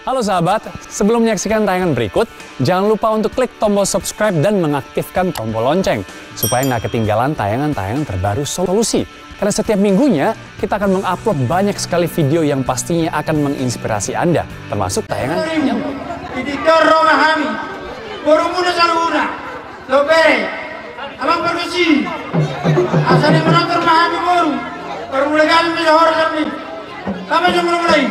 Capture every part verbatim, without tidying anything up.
Halo sahabat, sebelum menyaksikan tayangan berikut, jangan lupa untuk klik tombol subscribe dan mengaktifkan tombol lonceng supaya nggak ketinggalan tayangan-tayangan terbaru Solusi. Karena setiap minggunya kita akan mengupload banyak sekali video yang pastinya akan menginspirasi Anda, termasuk tayangan yang... Di tingki on ro ma hami, borumuna saluhutna. Dope, amang pargonsi. Asa di manotor ma hami boru. Parmula gabe ma jahor kami. Kami jong mulai.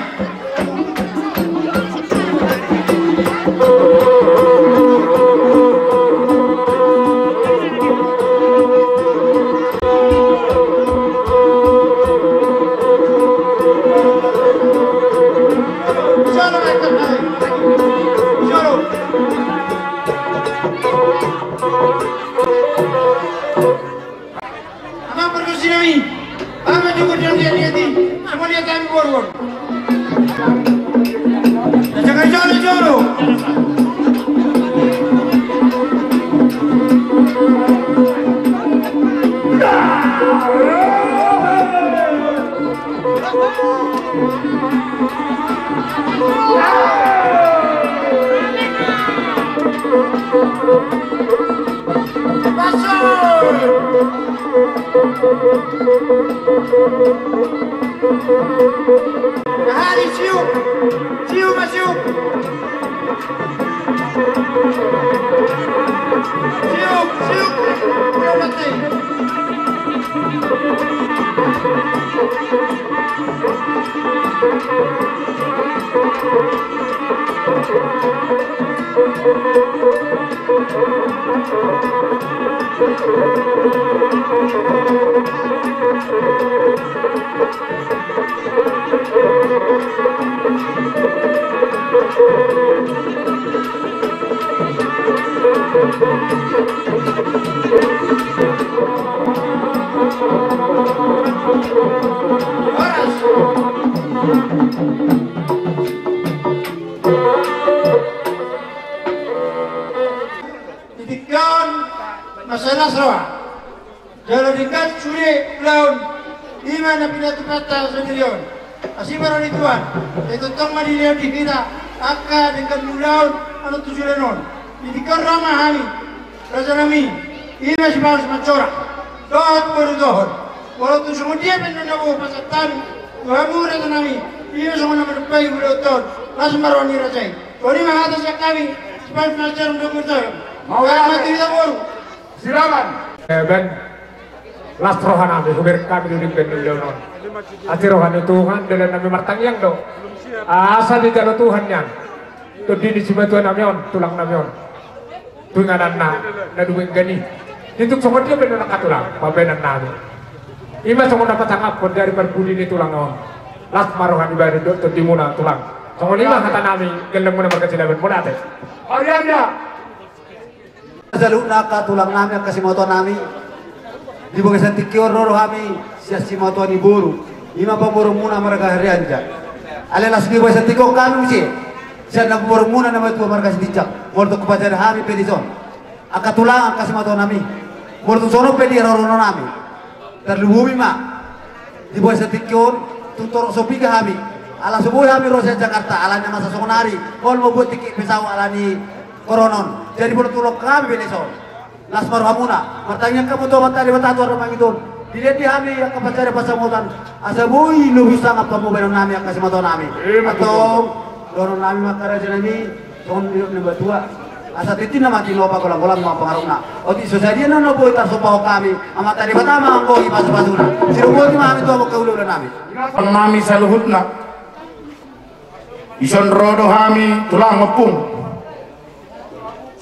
Amang pargonsi nami, amang jugurjong dia dia di, semua dia kami borgor. Jangan jolo jolo. Hari siup, siup, siup. Siup, siup. Di tingki on, masalah roha. Jala denggan sude ulaon, ima na pinatupanta sadari on. Asi ma roha ni Tuhan, sai tongtong ma dilehon di hita angka denggan ni ulaon, anon tu sude on. Di tingki on ro ma hami, raja nami, ima sipaus mansora, dohot boru dohot. Molo tung songon dia pe na naeng pasahat hami tu hamu raja nami, ima songon na manumpai ulaonta on, las ma roha ni raja i. Songon i ma hata sian hami, sipaus mansora dohot boru dohot. Mauliate. Mauliate ma tu hita boru. Silaban. Eben, las roha nami, hubereng hami duduk ben dulu on. Asi roha ni Tuhan, dalan nami martangiang do. Asa dijalo Tuhan nian tondi ni simatua nami on, tulang nami on, tu ingananna na dumenggan i. Tung songon dia pe na nangkatulang, pambahenan nami. Ima songon na pasangaphon dari parpudi ni tulang on. Las ma roha ni badan dohot tondimuna tulang. Songon i ma hata nami, gellengmuna marga Silaban, mauliate. Arianda. Saluhutna angka tulang nami, angka simatua nami. Di bagasan tingki on ro do hami sian simatua ni boru, ima pamoruonmuna marga Harianja. Alai laos di bagasan tingki on hami muse sian na pamoruonmuna na matua marga Sitinjak. Molo tung hupasahat hami pe dison, angka tulang, angka simatua nami, molo tung songon on pe di haroro nami, tarlumobi ma di bagasan tingki on, tung torop so piga hami. Ala so boi hami ro sian Jakarta, ala ni na masa songon ari, olo mambuat tingki pe saut ala ni corona on. Jadi molo tung ro hami pe dison, las ma rohamuna. Martangiang hamu tu Amanta Debata, tu Amanta Martua on, dilehon di hami angka pansarian pansamotan, asa boi lobi sangap pambahenan nami angka simatua nami. Ima tutu. Antong dohonon nami ma angka raja nami, songon nidok ni natua-tua, asa tintin na ma tinopa, golang-golang ma pangarahutna. Otik so sadia na boi tarsombahon hami, Amanta Debata ma anggo i pasu-pasuna. Sidung boti ma hami tu hamu angka hula-hula nami. Nami saluhutna. Dison ro do hami tulang, ompung.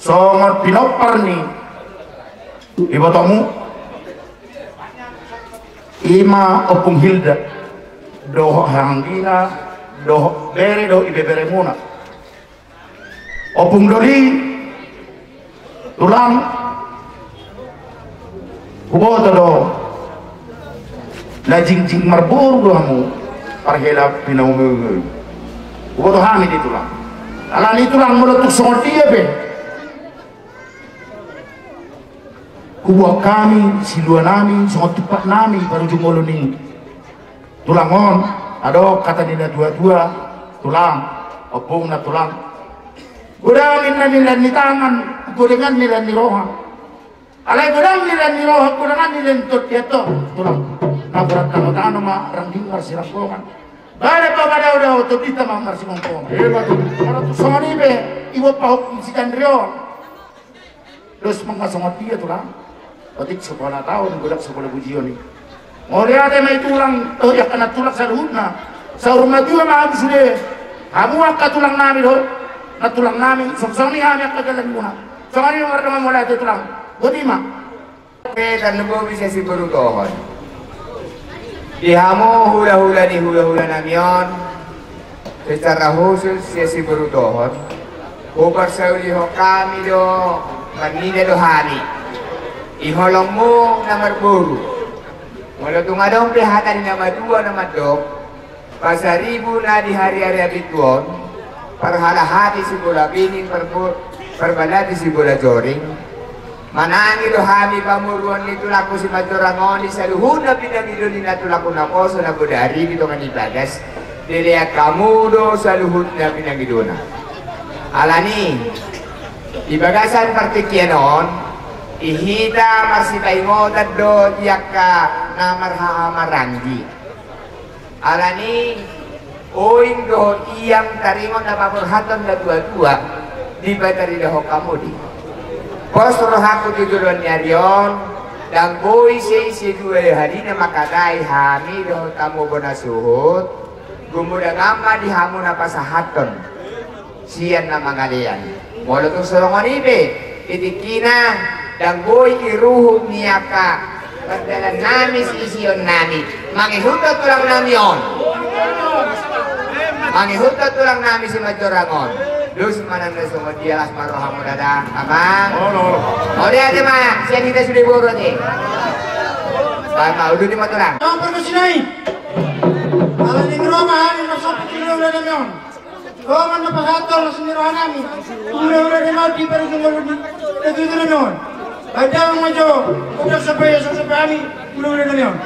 Songon pinompar ni ibotomu, ima Ompung Hilda, dohot anggina, dohot bere dohot ibeberemuna. Ompung Doli, tulang, huboto do na jingjing marboru do hamu, parhela pinaumumi. Huboto hami di tulang. Alani tulang, molo tung songon dia pe Hubuat hami siluanami songon tumpaknami parujung olo ni tulang on. Adong hata ni na tuatua, tulang, ompungna tulang, godang ninna ni lan ni tangan, godangan ni lan ni roha. Alai godang ni lan ni roha, godangan ni lan ni tondi, antong tulang, na borat tanotano ma rangging marsiranggongan, badan ma madaodao, tondinta ma marsimongkongan. Ima tutu. Molo tung songon i pe, iboan pahompung si Tanri on. Dos ma songon dia tulang. Otik sapola taon, godang sapola pujion i. Mauliate ma i tulang, dohot angka nantulang saluhutna. Saur matua ma hamu sude. Hamu angka tulangnami dohot nantulangnami, songon i hami angka dalanmuna. Songon i ma mardongan mauliate tulang. Boti ma. Pe tarlumobi sian siborutohon. Di hamu hulahula ni hulahulanami on, secara khusus sian siborutohon, huparsaulihon hami do, marnida do hami di holongmu na marboru. Molo tung adong pe hata ni na matua na mandok, pasaribu na di hariari abitku on, parhalahati sibola pining, parbo-, parbalati sibola joring. Manangi do hami pamoruon ni tulangku si Manjorang on di saluhutna pinangido ni nantulangku naposo na bodari di tonga ni bagas. Dilean hamu do saluhutna pinangidona. Alani, di bagasan partingkian on, di hita marsipaingotan do di angka na marhahamaranggi. Alani, oing dohot iang taringot na paborhathon na tuatua, dipataridahon hamu di. Pos rohangku di joloan ni ari on, ndang boi seise dua halina mangkatai hami dohot hamu bona suhut, gumodang ma di hamu na pasahathon. Sian na mangalean. Molo tung songon i pe, di tingkina, ndang boi i ruhut ni angka pardalannami siisionnami. Mangihuthon tulangnami on. Mangihuthon tulangnami si Manjorang on. Dos manang na songon dia, las ma rohamu dada, amang. Olo, olo. Olo, ate ma, sian hita sude boru ate. Baen ma, udut i ma tulang. Amang pargonsi nai. Ala ni roha ma hami marsompit tu hulahulanami on. Songon na pasahathon las ni rohanami tu hulahulanami on di parujung olo ni natuatua nami on. Baen damang ma jo, godang sampai ia, songon sampai hami hulahulanami on.